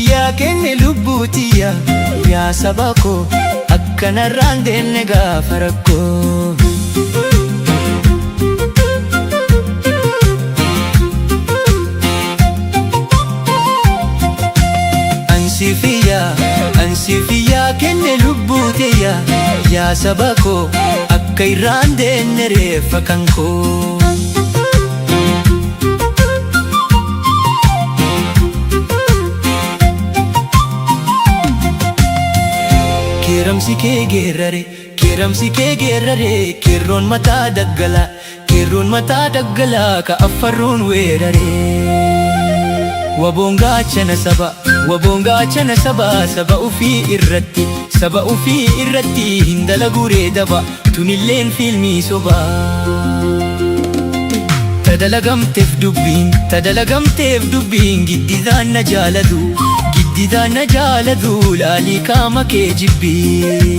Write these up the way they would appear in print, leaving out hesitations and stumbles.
Ansiifiyyaa kenne lubbuutiyya yaa saba koo akkanarraan deemne gaafa rakkoo. Ansiifiyyaa ansiifiyyaa kenne lubbuutiyya yaa saba koo akka irraan deemne reeffa kan koo. Keeramsi kee geerrare keeramsi kee geerrare keerroon mataa daggalaa keerroon mataa daggalaa ka affarruun weerare. Waboon gaachana saba waboon gaachana saba saba ufii irratti saba ufii irratti hin dalaguree daba tunilleen fiilmii sobaa. Tadalagamteef dubbiin tadalagamteef dubbiin giddidaan na jaalatu giddidaan na jaalatu laalii qaama kee jibbii.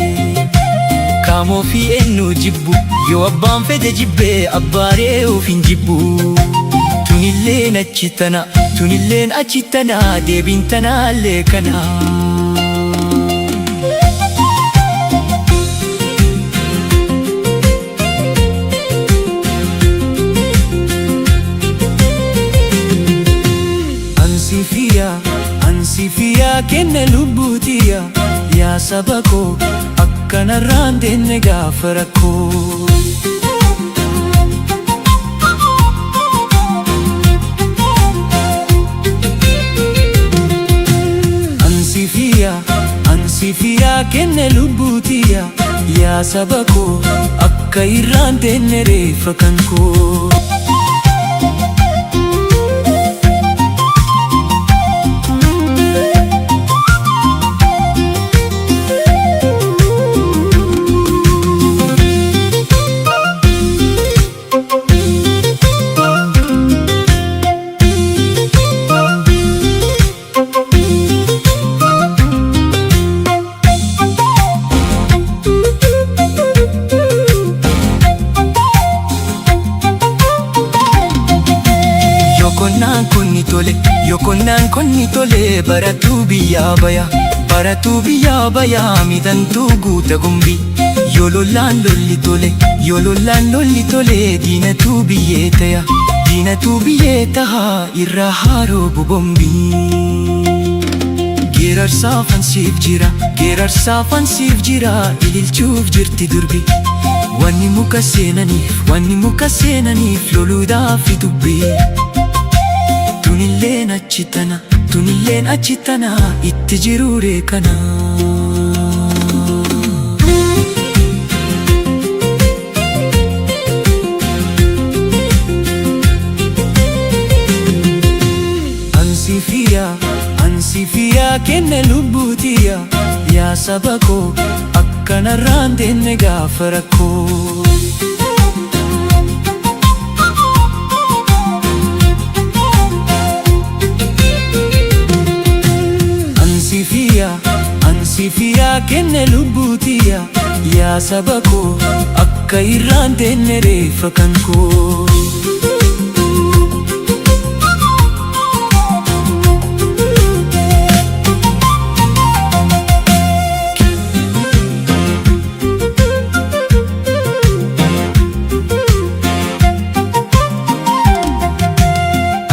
Kaamoo fi eenyu jibbu yoo abbaan fedhe jibbee abbaaree of hin jibbu. Tunilleen achi tana tunilleen achi tana deebiin tanaallee kana. Ansiifiyyaa ansiifiyyaa kenne lubbuutiyya yaa saba koo akkanarraan deemne gaafa rakkoo. Ansiifiyyaa ansiifiyyaa kenne lubbuutiyya yaa saba koo akka irraan deemne reeffa kan koo. Yokonnaan kunni tole yokonnaan kunni tole baratuu biyyaa baya baratuu biyyaa baya midhantuu guuta gumbii. Yoo lollaan lolli tole yoo lollaan lolli tole diinatuu biyyee taya diinatuu biyyee taha irraa haroo bobombii. Geerarsaaf ansiif jira geerarsaaf ansiif jira ililchuuf jirti durbi. Wanni muka seenaniif wanni muka seenaniif loluudhaaf dubbii. Tunilleen achi tana tunilleen achi tana itti jiruuree kana. Ansiifiyyaa ansiifiyyaa kenne lubbuutiyya yaa saba koo akkanarraan deemne gaafa rakkoo. Ansiifiyyaa ansiifiyyaa kenne lubbuutiyya yaa saba koo akka irraan deemne reeffa kan koo.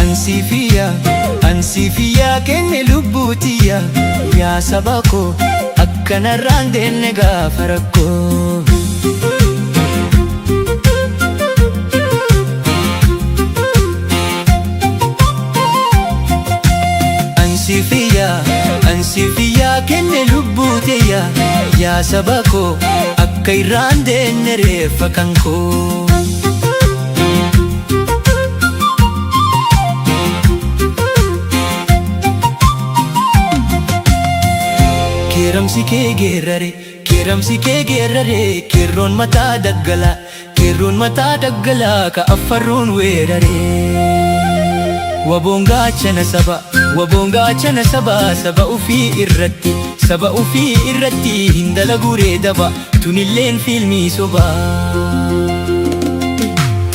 Ansiifiyyaa ansiifiyyaa kenne lubbuutiyya yaa saba koo akkanarraan deemne gaafa rakkoo. Ansiifiyyaa ansiifiyyaa kenne lubbuutiyya yaa saba koo akka irraan deemne reeffa kan koo. Keeramsi kee geerrare keeramsi kee geerrare keerroon mataa daggalaa keerroon mataa daggalaa ka affarruun weerare. Waboon gaachana saba waboon gaachana saba saba ufii irratti saba ufii irratti hin dalaguree daba tunilleen fiilmii sobaa.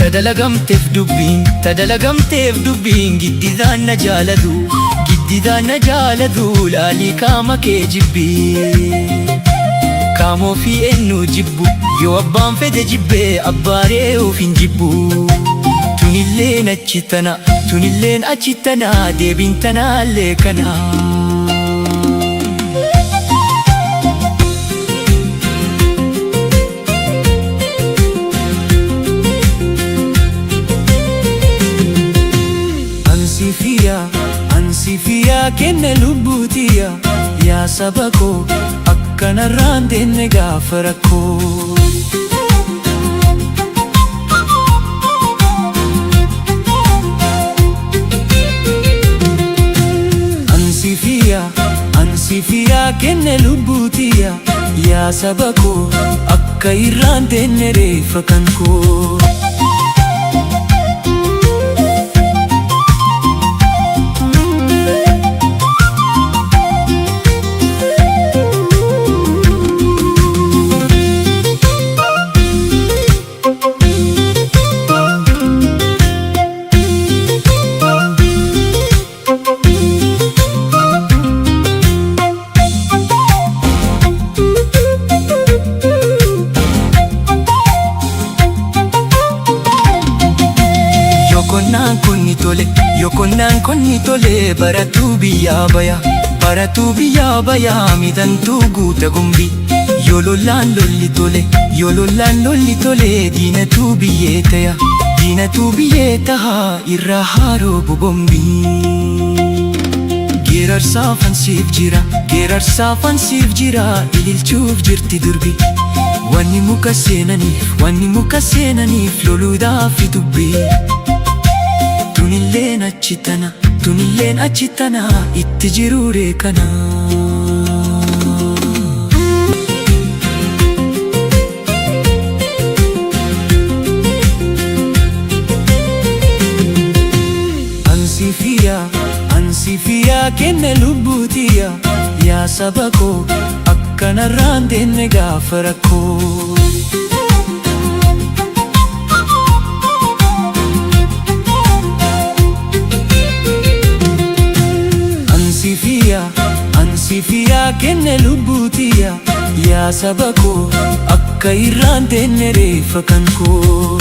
Tadalagamteef dubbiin tadalagamteef dubbiin giddidaan na jaalatu. Giddidaan na jaalatu laalii qaama kee jibbii. Kaamoo fi eenyu jibbu yoo abbaan fedhe jibbee abbaaree of hin jibbu. Tunilleen achi tana tunilleen achi tana deebiin tanaallee kana. Ansifiyaa ansifiyaa kenne lubbuutiya yaa saba koo akkanarraan deemne gaafa rakkoo. Ansifiyaa ansifiyaa kenne lubbuutiya yaa saba koo akka irraan deemne reeffa kan koo. Yokonnaan kunni tole, yokonnaan kunni tole, baratuu biyyaa baya, baratuu biyyaa baya, miidhantuu guuta gumbii. Yoo lolaan lolli tole, yoo lolaan lolli tole, diinatu biyyee taya, diinatu biyyee taha, irraa haroo bobombii. Geerarsaaf ansiif jira, geerarsaaf ansiif jira, ililchuuf jirti durbi. Wanni muka seenaniif, wanni muka seenaniif loluudhaaf dubbii. Tunilleen achi tana, tunilleen achi tana, itti jiruure kana. Ansifiyaa, ansifiyaa kenne lubbuutiya, yaa saba koo akkanarraan deemne gaafa rakkoo. Ansifiyaa, ansifiyaa kenne lubbuutiya, yaa saba koo akka irraan deemne reeffa kan koo.